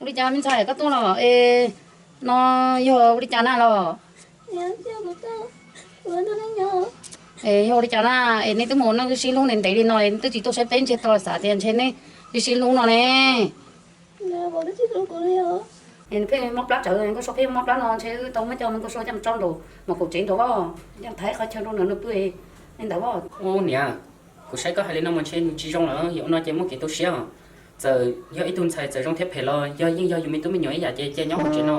Ua li cas me ntxhais, koj tuaj los es no yog ua li cas na los? Es yog ua li cas na es nej twb mus noj sib hlub ntev ntev li no es twb tsis tuaj saib peb, ntshe tau xav tias ntshe nej twb sib hlub no ne. Es nws pheej mob plab tsawv, Nkauj Sua pheej mob plab no ntshe wb tau muab coj Nkauj Sua coj mus tso nraum mom kaum tsev nraud, coj thaiv qhov chaw rau nws pw li ntawd. Ub niam, kuv saib koj hais li no mas ntshe nws tsis zoo lawm, yog ua no ces muaj kev tu siab os. Txawm yog ib tug ntxhais txawm zoo thiab phem los yog yeej yog yus me tub me nyuam ib yam ces cia nyob hauv tsev no.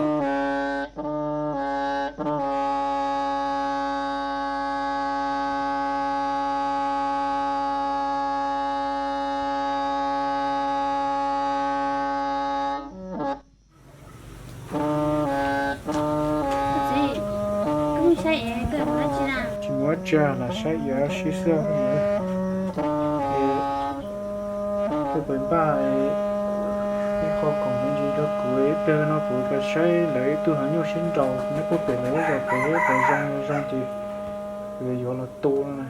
Tsis muaj tsav los saib iav sib xwb. Tuaj pem npaj ib qho khoom me ntsis rau kuv ib pliag no kuv rov saib lawv ib tug hauv nyuj sib nraus, neb puag pem lawv ib zos pem pem zoo zoo ces kuv yuav los tu no na.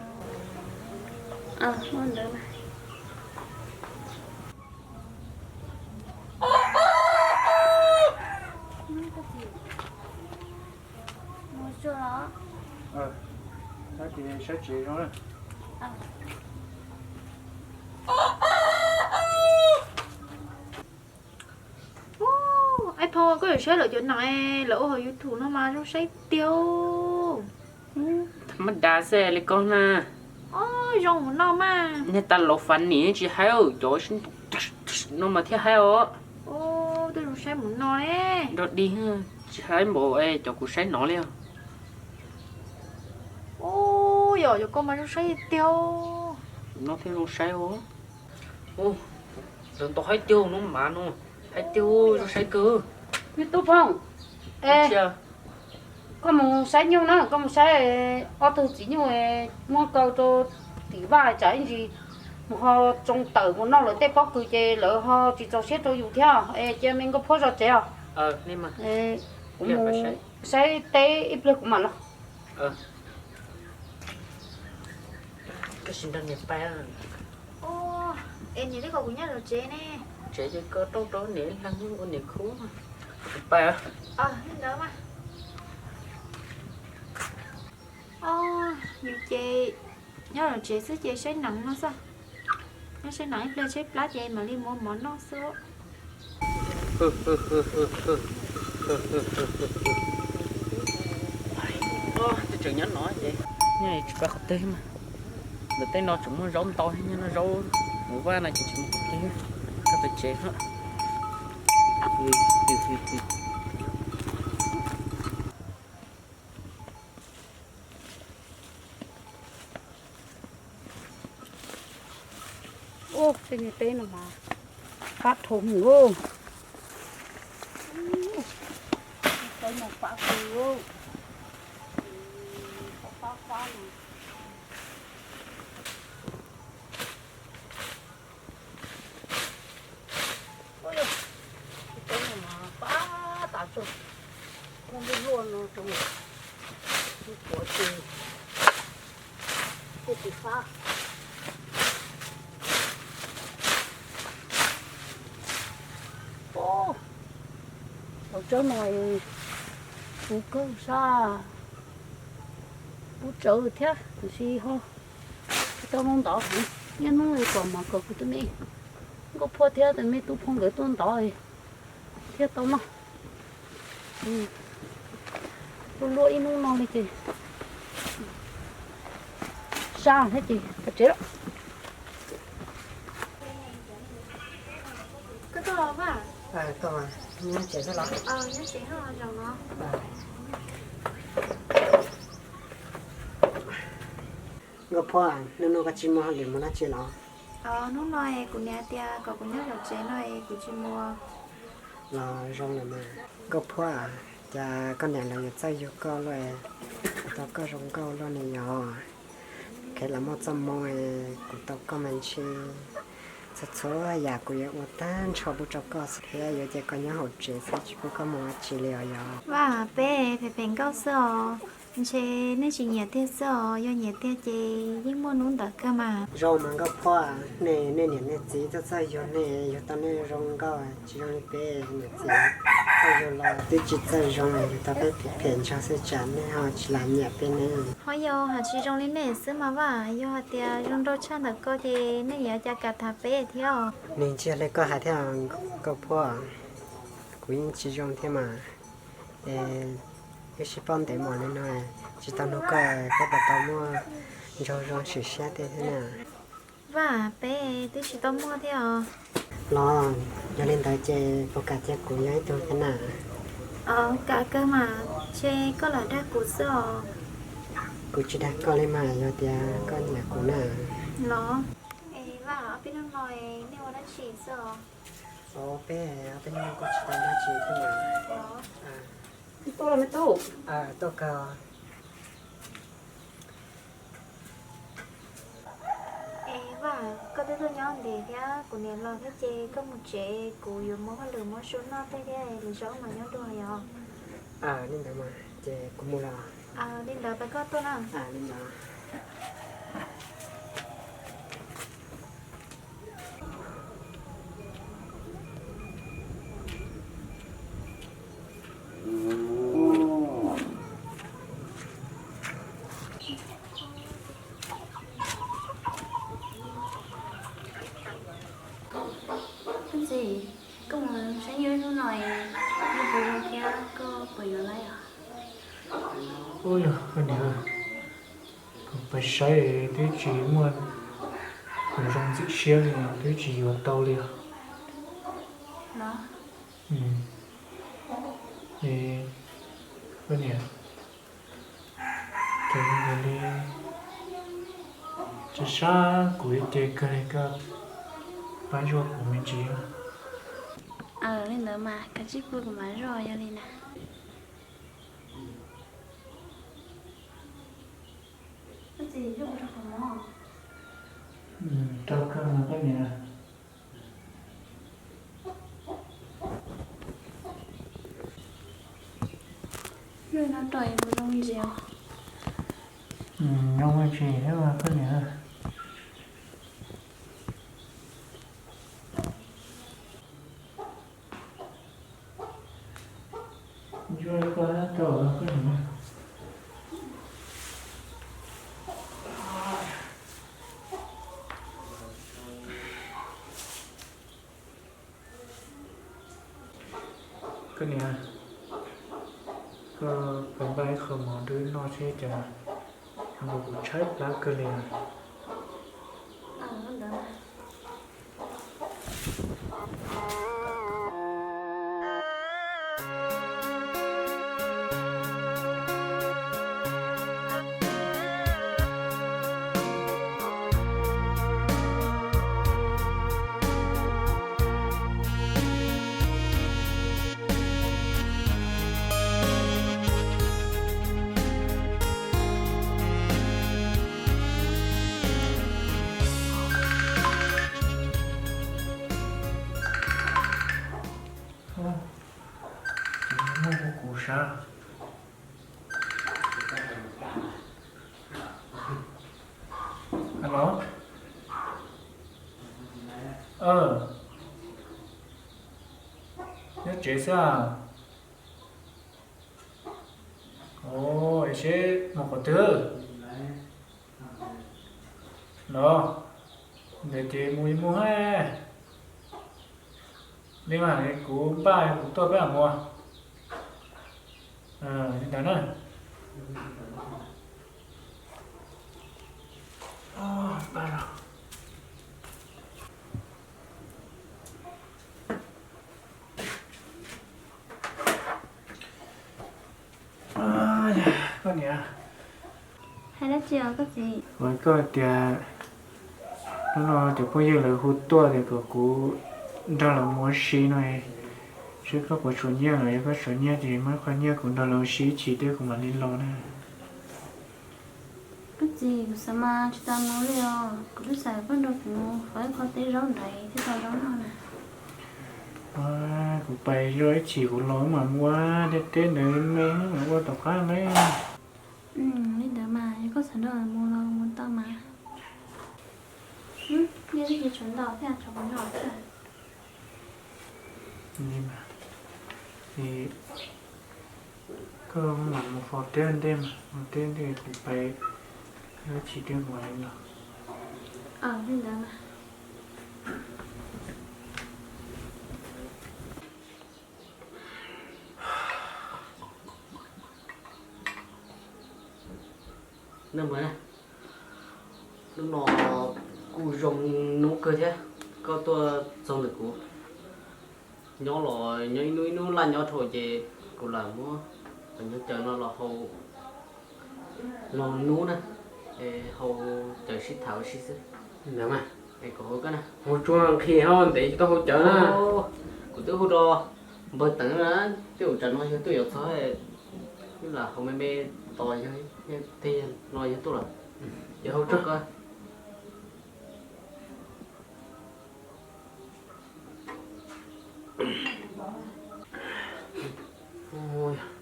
Ub, Ais Phoo, koj yuav saib lawv cov nees lawv ua hauv YouTube no mas zoo saib tiag. Tham ma das xwb li koj na. Zoo mus noj mas. Niag tas laus funny tsis haib, cov no mas thiaj haib os. Twb zoo saib mus no ne. Nrog dig tsis haib npaum cov kuv saib no li os. Ub, yog cov koj mas zoo saib tiag. No thiaj zoo saib os. Lawv ntaus haib tiag, no mas no haib tiag, zoo saib kawg. Me tub Phoo, koj mus saib nyuj na, koj mus saib ob tug txiv nyuj muab kaw rau tim vaj tsam ib ntsis mus ho tsoo tawm mus noj lawv tej pob kws ces lawv ho tsis txaus siab rau yus thiab. Es cia me Nkauj Phuab zov tsev os. Kuv mus saib teb ib pliag kuv mam los. Es niam twb kom kuv nyob zov tsev ne. Tsev ces koj rooj rau niam ib leeg ua niam khub. Kuv pais. Li ntawd mas. Yus ces nyob zov tsev xwb ces saib nees no xwb. Nyob saib nees ib pliag tshaib plab ces mam li muab mov noj xwb. Tseem nyob no ces nyob tsis pab qhov twg mas. Ntawm tej no tseem muaj zaub ntau, nyob no zaub mus vaj no ces tsis mus qhov twg, koj pem tsev. Ub, tej niag teb no mas fab dhau mus. Teb no fab kawg. Fab fab no. Ub, teb no mas fab tas tso. Muaj nplooj hlua no rau, kuav tis, kuj tis fab. Hauv tsob no puv kawg sab, puv tsawv thiab tiam sis ho tsis tau hnub ntov heev. Niaj hnub kom mov kom kuv tus me Nkauj Phuab thiab tus me Tub Phoo nkawd tuaj ntov thiaj tau noj. Luaj luaj ib hnub no li ces sab thiab ces pais tsev lawm. Nkauj Phuab, hnub no koj tsis mus hauj lwm mus dab tsi los? Hnub no es kuv niam tias kom kuv nyob zov tsev no es kuv tsis mus. Los zoo lawm mas. Nkauj Phuab, cas koj niam lawv yuav txawj yug koj luaj, tau koj zoo nkauj luaj ne yog? Kheev los muaj txoj moo, kuv tau koj mas ntshe txhua txhua yam kuv yuav ua tag nrho pub rau koj xwb thiab, yuav cia koj nyob hauv tsev xwb tsis pub koj mus dab tsi li os yog? Vaj, peb phem phem nkauj xwb os. Ntshe nej tsis nyiam tiag xwb os, yog nyiam tiag ces yeej muaj hnub ntawd kawg mas. Zoo mas nkauj phuaj, nej niam nej txiv tuaj txog yug nej, yug tau nej zoo nkauj tsis zoo li peb niam txiv. Txog yug los twb tsis txawj zoo, yug tau peb phem phem ntshog xwb tsam nej ho tsis lam nyiam peb ne. Ho yog hais tsis zoo li nej xwb mas Vaj, yog hais tias zoo nraug tshaj ntawm ko ces nej yuav cas kam tham peb thiab os. Nws ntsia li koj hais thiab nkauj phuaj, kuv yeej tsis zoo thiab mas. Es wb sib paub ntev mos li no, tsis tau nug koj, koj puas tau muaj nraug zoo swm siab tej thiab na? Vaj, peb twb tsis tau muaj thiab os. Los yog li ntawd ces puas kam cia kuv yog ib tug thiab na? Kam kawg mas, ntshe koj lam dag kuv xwb os. Kuv tsis dag koj li mas, yog tias koj nyiam kuv na. Los, es Vaj, ob peb hnub no nej ua dab tsi xwb os? Os, peb ob peb hnub no kuj tsis tau dab tsi thiab mas. Tuaj los me tub. Tuaj kawg. Es Vaj, koj twb tuaj nyob ntev thiab kuv niam los thiab ces koj mus tsev, kuv yuav muab hauj lwm muab su noj tej thiab lwm zaus wb mam nyob dua yom. Li ntawd mas ces kuv mus lawm. Li ntawd pab koj tuaj na. Koj txiv, koj mus saib nyuj ib hnub no, nyuj puas zoo thiab koj puas yuav lawm os? Ub, yog koj niam, kuv pais saib twb tsis muaj tus zoo ntxim siab li, twb tsis yuav tau li os. Los, es koj niam, ces yog li, tsis sab kuv ib ce kawg li, koj pab zuaj kuv me ntsis. Li ntawd mas kav tsij pw kuv mam zuaj yog li na. Rau kawg mas koj niam. Lub no rau es kuv zoo ntsis os. Zoo ntsis thiab mas koj niam. Ntsuab koj rau koj niam. Koj niam, koj pab npaj ib qho mov rau wb noj seb cas, kuv tshaib plab kawg li. Muaj kuv sab. Alo. Nyob tsev xwb. Ua, seb mus qhov twg? Los, ntawd ces mus mus ha. Li mas kuv npaj kuv tuaj peb mam mus. Li ntawd na. Koj niam, hais dab tsi os koj txiv? Ua koj tias hnub no cov phooj ywg lawv hu tuaj tias kom kuv nrog lawv mus ua si no, seb koj puas tshuav nyiaj lawm, yog koj tshuav nyiaj ces muab qhov nyiaj kuv nrog lawv ua si ib chim thiab kuv mam li los na. Koj txiv, kuv xav mas tsis tas mus li os, kuv twb xav koj nrog kuv faib qhov teb zaub nrad thiab tau zaub noj na. Kuv pais zog ib chim kuv los mam ua, tej teb ntawd me mam ua tom qab me. Li ntawd mas yog koj xav nrog mus los mus tau mas. Nyiaj twb tsis tshuav ntau thiab, tshuav kuv nrog thiab. Koj mam mus faus teb ntej mas, mus teb ntej kuv pais ib chim twb mus li no. Li ntawd mas. Hnub no kuj zoo hnub kawg thiab, koj tuaj txog ntawm kuv. Nyob los nyob ib hnub ib hnub laj nyob dhau ces kuv lam muab cov nyob cawv no los hau, los hnub na, hau cawv sib tham ua si xwb. Ntawd mas, es kuv hau koj na. Hau tsuag nqhis ho ntev tsis tau hau cawv na. Kuv twb hu rau npawg Teev na, tej zaum tsam no yawg tuaj yuav txog, wb lam hau me me tos yawg, tej no yawg tuaj lawm. Ces hau tsuag.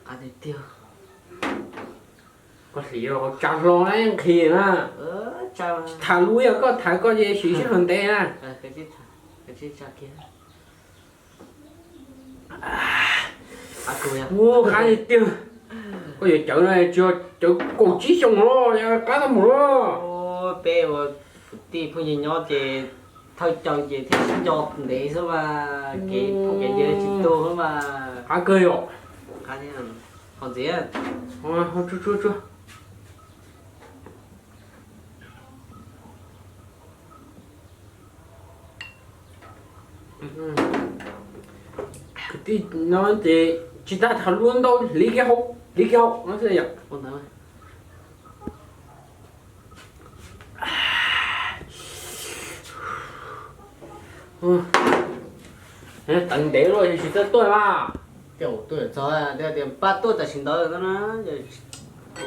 Qab tiag tiag. Koj hliv hau tsa hlo na, nqhis na. Tham lus yog koj tham koj ces siv sij hawm ntev na. Ua qab tiag tiag. Koj yuav cawv no tsis yog cawv kaum tsib xyoos no, qab tau mus lawm. Peb ua kwv tij phooj ywg nyob ces thawj caw ces thiaj sib nco ntev xwb mas, kev phooj kev ywg tsis tu xwb mas. Qab kawg yom. Qab thiab, hau ntxiv. Tsuag tsuag tsuag. Kwv tij no ces tsis tas tham lus ntau, hliv kiag hau, hliv kiag hau no xwb yom. Teev ntev luaj yog tsis txawj tuaj mas. Tej zaum tuaj txog, tias pab tuaj tam sim ntawd na.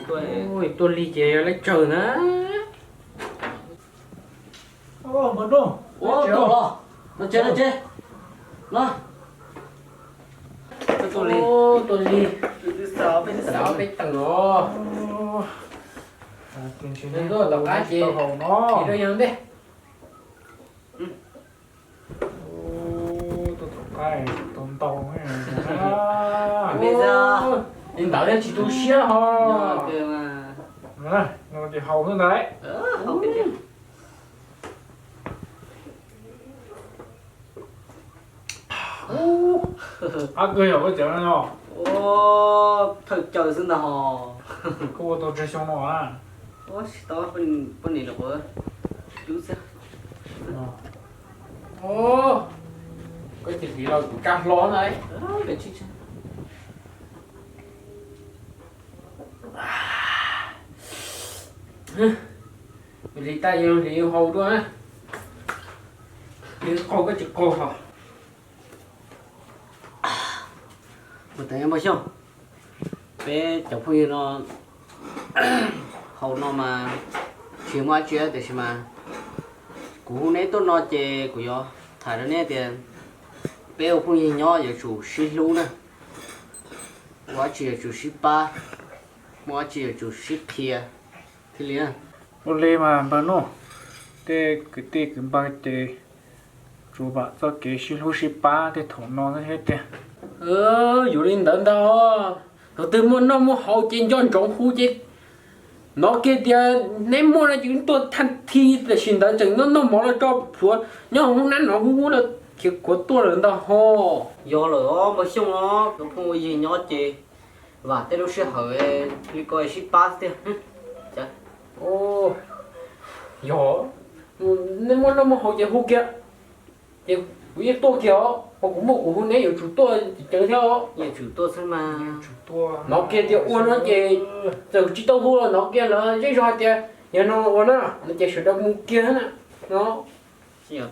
Tuaj lig ces yog leb tsawg na. Ua, tuaj los, no tsev, no tsev, no. Tuaj lig, tuaj lig, xav peb teem os. Tuaj tom qab ces, no, tig rau yawg ntej. Tuaj tom qab tau ntau. Li ntawd thiaj tsis tu siab ho. No ces haus xwb ntag. Qab kawg yog koj cawv no. Thawj caw xwb ntag ho. Koj ua tau tsawg xyoo no na? Tsis tau, poj niam los kuv cub xwb. Koj cia li los kuv tsa hlo na. Li tab yog li hau dua na. Li qaug koj tsis qaug ho. Mus teev Npawg Xyooj, peb cov phooj ywg no haus no mas tsis muaj dab tsi tiam sis mas kuv hu neb tuaj no ces kuv yuav tham rau neb tias peb ua phooj ywg nyob yuav tsum sib hlub na, ua dab tsi yuav tsum sib pab, muaj dab tsi yuav tsum sib qhia thiaj li na. Ua li mas npawg Nuj, tej kwv tij kwv npawg ces tsuas vam txoj kev sib hlub sib pab tej thaum no thiab tiag. Yuav li ntawd ntag. Thaum twg muaj noj muaj haus ces nco ntsoov hu ces hnov kiag tias neb muaj no ces tuaj thaj thi, tam sim ntawd tseem noj noj mov los tso plhuav nyob hauv nab no hu hu lawm, khiav khuav tuaj lawm ntag ho. Yog lawm os Npawg Xyooj os, cov phooj ywg nyob ces vam tej lub sij hawm li ko sib pab xwb tiag. Yog, neb muaj noj muaj haus ces hu kiag, ces kuv yeej tuaj kiag os, ho kuv muaj kuv hu neb yuav tsum tuaj ceev thiab os. Yeej tsum tuaj xwb mas. Hnov kiag tias ua no ces txawm tsis tau hu los hnov kiag lawv zej zog hais tias yog no ua na, no ces sawv daws mus kiag na. No, yog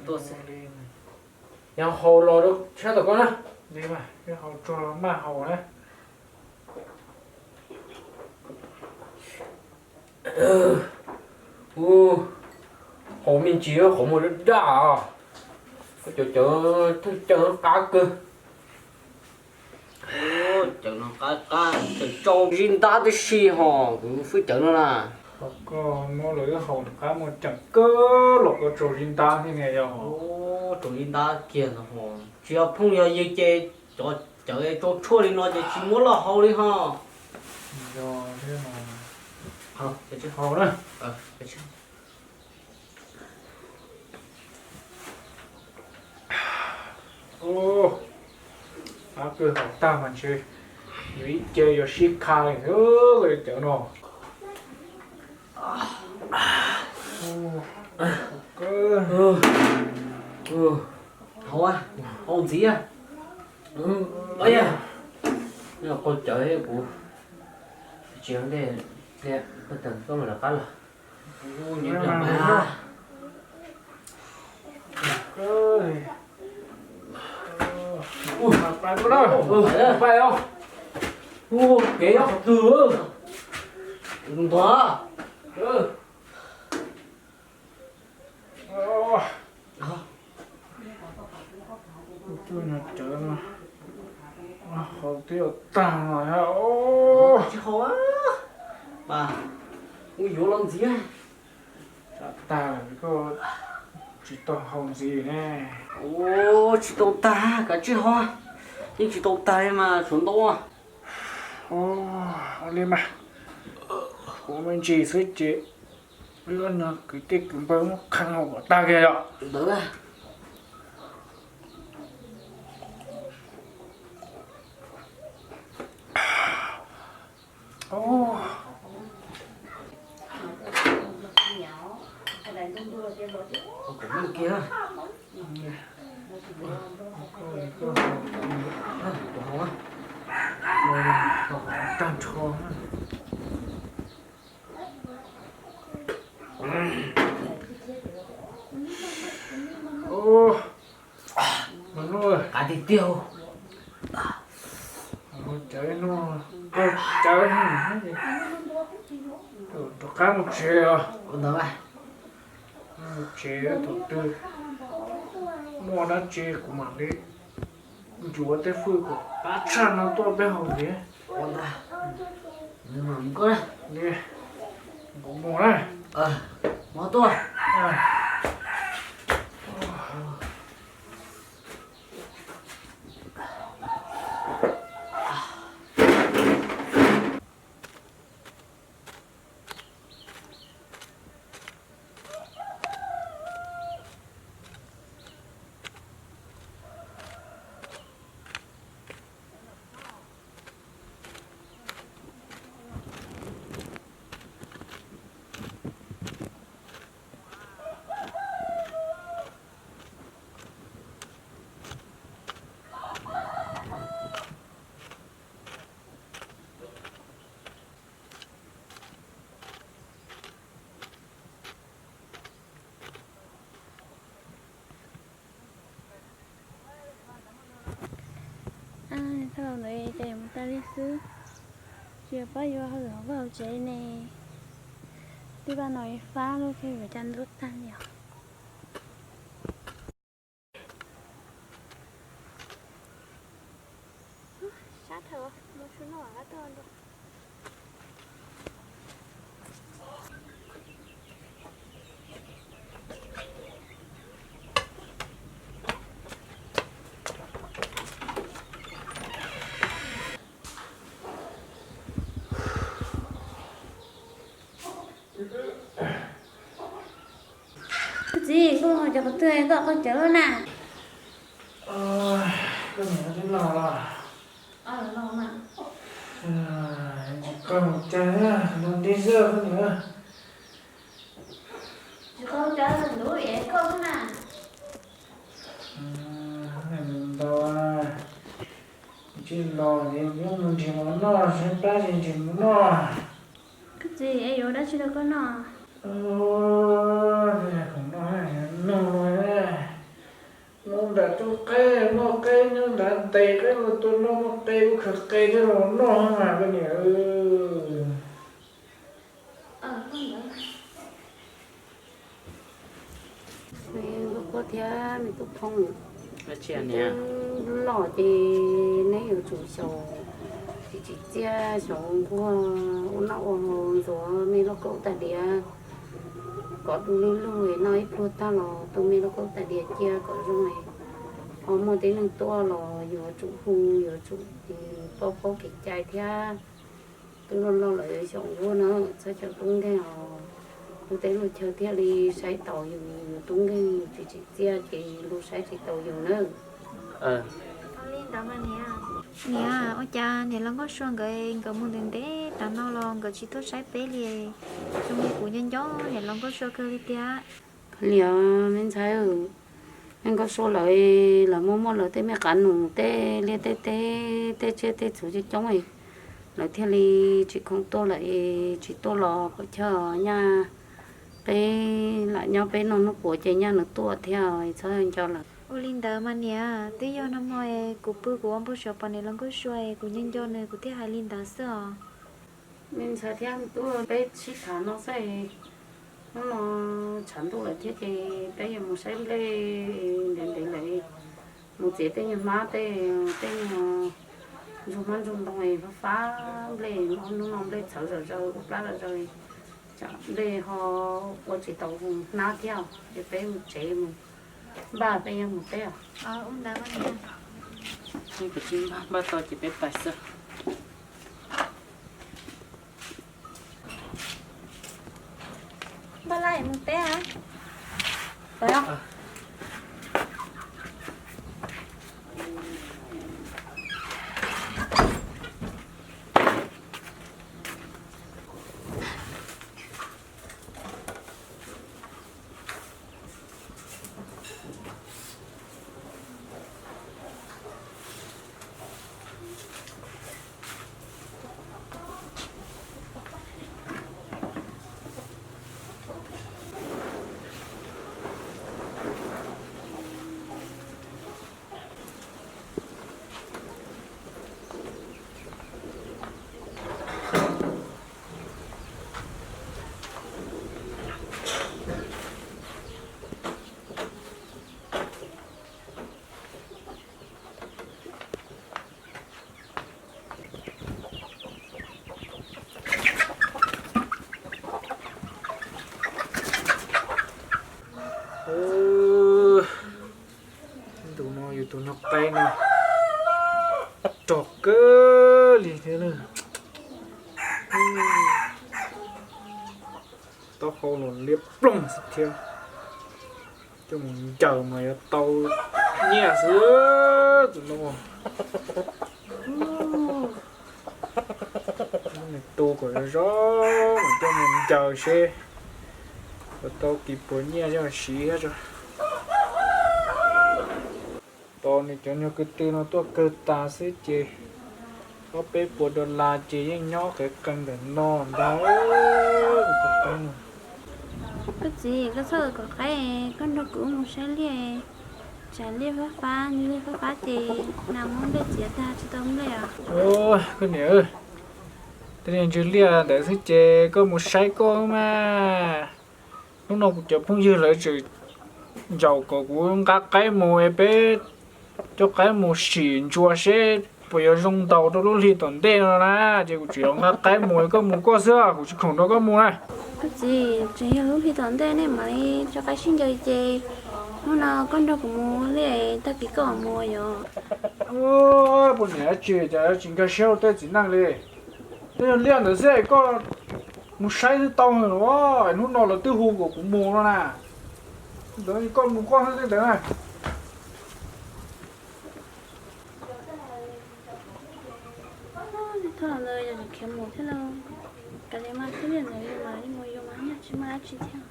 haus los rau sab tom koj na. Haus tsuag los maj haus na. Haus me ntsis qhov muag daj daj, koj cov cawv thawj cawv qab kawg. Cawv no Qab qab tseem tsau zib ntab tib si ho kuv fwb cawv no na. Koj muab lawv wb haus rov qab muaj ceem kawg los koj tsau zib ntab thiab ne yog. Tsau zib ntab kiag no ho tsis yog phooj yog ywg ces cov cawv tsau tshuaj li no ces tsis muab loj haus li ho. Yog thiab no. Haus na. Ab, pw haus tag mas ntshe yuav ib ce yuav sib kha li cawv no. Haus, haus ntxiv. Qaug cawv kuv tsis ntej, koj mam rov qab los. Kev nyob qhov twg ntag. Twb no cawv no haus twb yuav tag no. Tsis haus, kuv yuav los ntxiv. Tag koj tsis tau haus ntxiv ne. Tsis tau tag, kav tsij haus. Yeej tsis tau tag li mas suav ntau. Ua li mas kuv me ntsis xwb ces wb ob niag kwv tij kwv npawg muab khee haus kom tag kiag yom. Ntawd. Tag nrho. Qav tiag tiag. Cawv no, cawv, rov qab mus tsev os. Mus tsev, thaum twg muaj dab tsi kuv mam li ncuav tej fwj kom qab tshaj no tuaj peb haus ntxiv. Li, kuv mus na. Mus tuaj. Txog ntawd ces mus tag li xwb, tsis paub yuav hauj lwm vaj hauv tsev ne. Twb vaj no ib fab lub twb yuav coj ntub tag li os. Sab dhau, mus tsuag noj kab tuaj dua. Koj txiv, koj cov qhov twg koj qaug cawv lawm na? Koj niam twb los los? Tsis qaug cawv, los nti xwb koj niam. Tsis qaug cawv, ntuv es koj xwb na. Ntau, tsis los es yuav mus nrhiav mov noj, sab plab tsis nrhiav mov noj. Koj txiv, es yuav dab tsi rau koj noj? Noj, nyob nram tub qeb noj qeb, nyob nram ntes qeb los tua noj, muaj qe kuj khaws qe thiab los noj mas koj niam. Koj thiab me tub Thoob, twb loj ces neb yuav tsum xyaum Tsis tsim txiaj xyov nquag ua noj ua haus ntxuav me lauj kaub tais diav, kom du lug lug noj ib pluag tag los tu me lauj kaub tais diav cia kom zoo. Ho muaj tej neeg tuaj los yuav tsum hu, yuav tsum pab paub kev cai thiab. Twb loj loj lawm xyov nquag na, txhob cov tub nkeeg os. Luag tej luag chaw thiaj li saib taus yus, yus tub nkeeg tsis tsim txiaj ces luag saib tsis taus yus na. Niam, ua cas niam laus Nkauj Sua nkawd, nkawd mus ntev ntev tas no los nkawd tsis tuaj saib peb li? Zoo li kuv nco nco niam laus Nkauj Sua kawg li tiag. Li os me ntxhais, me Nkauj Sua lawv, lawv muaj muaj lawv tej me qab nus tej liaj tej teb, tej tsiaj tej txhu coob coob, lawv thiaj li tsis khoom tuaj lawm. Tsis tuaj los pom chaw nyaj, peb lam nyob peb noj hnub puav ces nyaj nws tuaj thiab, txhob nco lawm. Ua li ntawd mas niam, twb yog no mas kuv pw kuv ua npau suav pom niam laus Nkauj Sua, kuv nco nco nws kuv thiaj hais li ntawd xwb os. Me ntxhais thiab tub, peb sib tham no xwb. Hnub no tshav ntuj lawm thiab ces peb yuav mus saib nplej ntev ntev lawm, mus txiav tej nyuag hmab tej, tej nyuag ntsuag hmab ntsuag ntoo fab fab nplej, hnub no nplej txhawv zom zaws ua plab zom zaws, tsam nplej ho ua tsis tau hnab thiab, ces peb mus tsev mus npaj peb yuav mus teb os. Npaj tau ces peb pais xwb. Npaj laj mus teb. Ntu no yus tus nyuag qaib no rog kawg li thiab na. Taub hau los liab ploog xwb thiab. Coj mus ncaws mas yuav tau nyiaj xwb tus no. Nws tu kom zoo zoo, coj mus ncaws seb puas tau kis puas nyiaj coj siv thiab tso. Tos nws cov nyuag ko tw no tuaj kawg tas xwb ces ob peb puas dollar ces yeej nyob qev qees ntawm no ntag. Koj txiv, koj txhob kom qaib, koj nrog kuv mus saib liaj. Tsam liaj fab fab, liaj fab fab ces nas muab nplej txiav tag tsis tau nplej os. Koj niam, tej niag ntswg liaj ntawd xwb ces koj mus saib koj mas. Hnub no kuv cov phooj ywg lawv tseem ncaus kom kuv nqa qaib mus, peb coj qaib mus sim ntsuas seb puas yuav zoo ntaus rau lub hli tom ntej no na, ces kuv tseem yuav nqa qaib mus, koj mus koj xwb, kuv tsis khoom nrog koj mus na. Koj txiv, tseem yog lub hli tom ntej nej mam li tso qaib sib ncaws ces hnub no koj nrog kuv mus li, tag kis koj mus yom. Puas niam tsis, cas tsis nkag siab rau tej txiv neej li. Tej nyuag liaj ntawd xwb koj mus saib twb tau los, hnub no lawv twb hu kom kuv mus no na. Ntawd koj mus koj xwb tej ntawd na. Thaj ntawd yog khiav mus thiab lauj. Kav liam mas, tej liaj ntawd yus mas, yus mus yus mas nyaj tsis muaj dab tsi thiab.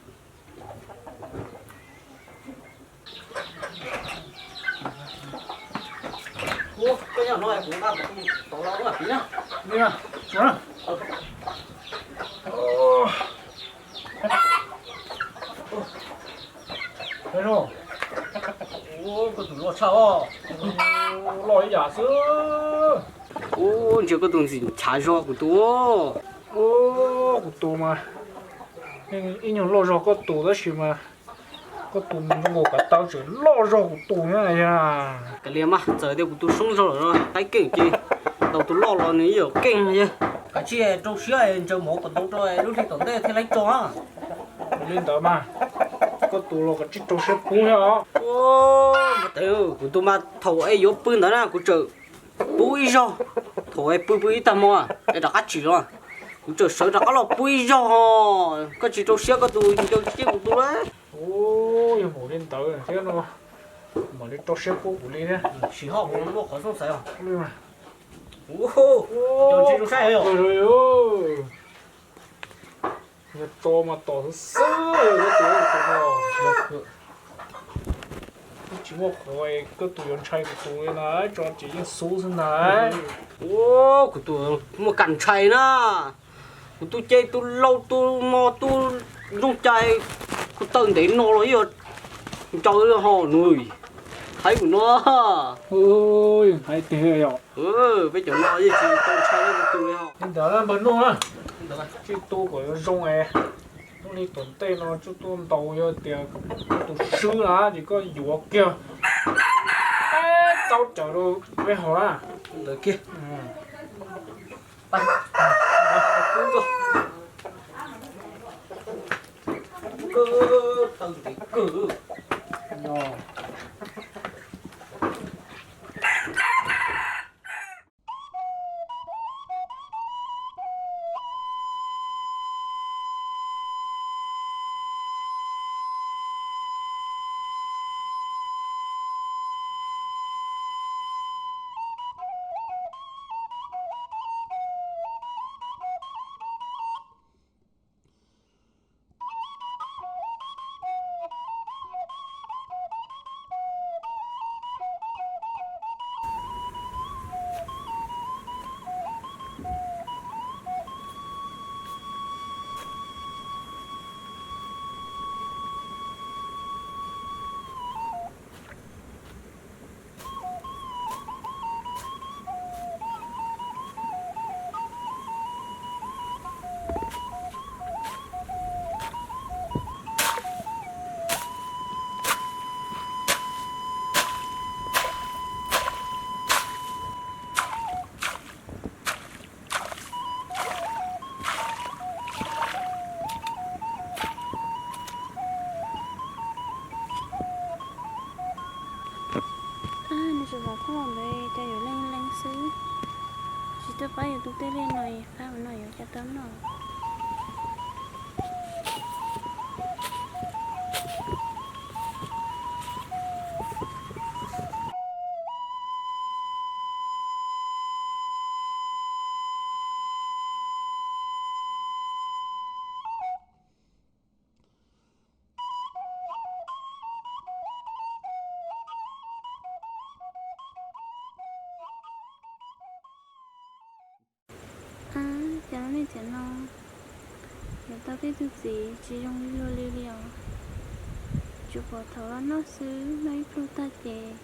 Koj tus loj tshaj os. Loj ib yam xwb. Ub, ntsia koj tus ntxim nchav zog kuv tus. Ub, kuv tus mas ib nyuag loj zog koj tus tab sis mas koj tus zoo nkaus kav taw tseem loj zog kuv tus thiab. Kav liam mas, txawm tias kuv tus soob zog los qaib keej ces Tau tus loj los nws yeej yuav keej yog. Kav tsij rau siab ntsaws mov kom ntau rau lub hli tom ntej thiaj li tso. Li ntawd mas, koj tus los kav tsij rau siab pub thiab os. Kuv tus mas thaum es yuav pw ntawd na kuv txawm pub ib zaug, thaum es pw pw ib tag hmo es rov qab tsim los, kuv txawm sawv rov qab los pub ib zaug. Koj tsis rau siab koj tus ncaws ciaj kuv tus lawm. Yog mus li ntawd thiab no, mam li rau siab pub kuv li thiab. Sim ho kuv muaj qhov xoob xaiv os. Yog tso mas tom xwb xwb tus no. Tsis muaj qhov koj tus yuav ntshai kuv tus li na, tso ces yeej xub xwb ntag. Kuv tus muaj kam ntshai na. Kuv tus ces tus laus tus mos tus zoo cai, kuv taw ntev no los yeej ncaws ho nws hais kuv no. Hais tiag yom. Peb cov no yeej tsis tau ntshai kuv tus li ho. Li ntawd npawg Nuj na, tsij tu kom yuav zoo es lub hli tom ntej no tsij tu ntaus, yog tias tus swb na ces koj yuav kiag peb tau cawm rau peb haus na. Ntawd kiag. Taw ntev kawg. Nws tseem zaum thooj ntawd cas yuav leej leej xwb. Tsis tuaj pab yus tus tej liaj no, pab ua no yuav cas tau noj. Ab, cas lub neej tiam no yuav tau tej tug txiv tsis zoo luag li li os. Tsuas pom thaum los noj xwb, noj ib pluag tag ces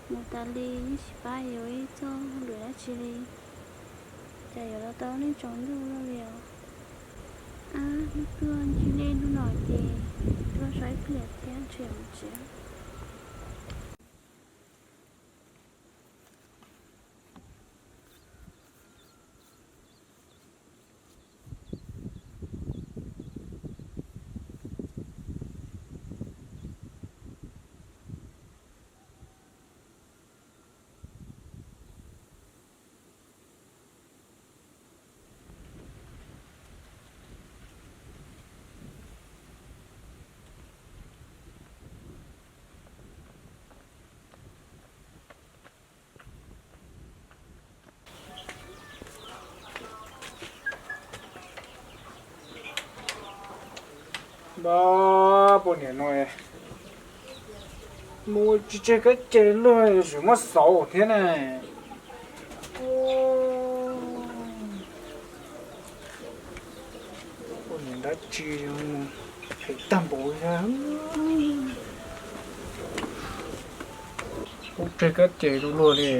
mus tas li, yeej tsis pab yuav ib txoj hauj lwm dab tsi li. Cas yuav los tau lub neej tsaus ntuj luaj li os. Ab, hnub tuaj ncig dej hnub no ces tuaj so ib pliag thiab ntshe mus tsev. Npab, poj niam no mus tsis tseg kab ces luag tseem muab xauv thiab ne. Poj niam dab tsi phem tag npaum li. Ub, tseg kab ces rau luag li,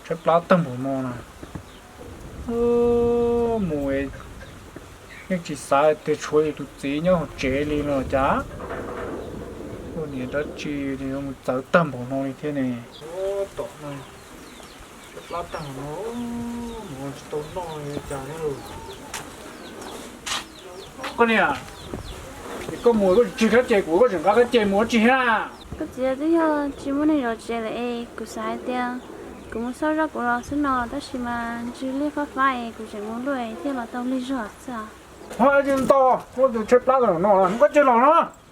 tshaib plab tag npaum no na. Mus yeej tsis xav tias tshuav yus tus txiv nyob hauv tsev li no cas. Poj niam dab tsi mus txawv tag npaum no li thiab ne. Tom no, Plab tag no, mus tsis tau noj li cas thiab lauj. Koj niam, es koj mus koj tsis tseg kab ce kuv, koj tseem nqa kab ce mus ua tsi thiab? Koj txiv, twb yog tsis muaj neeg zov tsev lawm es kuv xav hais tias kuv mus xauj zoj kuv los xwb no, tab sis mas ntsws liaj fab fab es kuv tseem mus luaj es thiaj los tau lig zog xwb. Ho tsis ntau, muab tus tshaib plab no, koj tsis los no.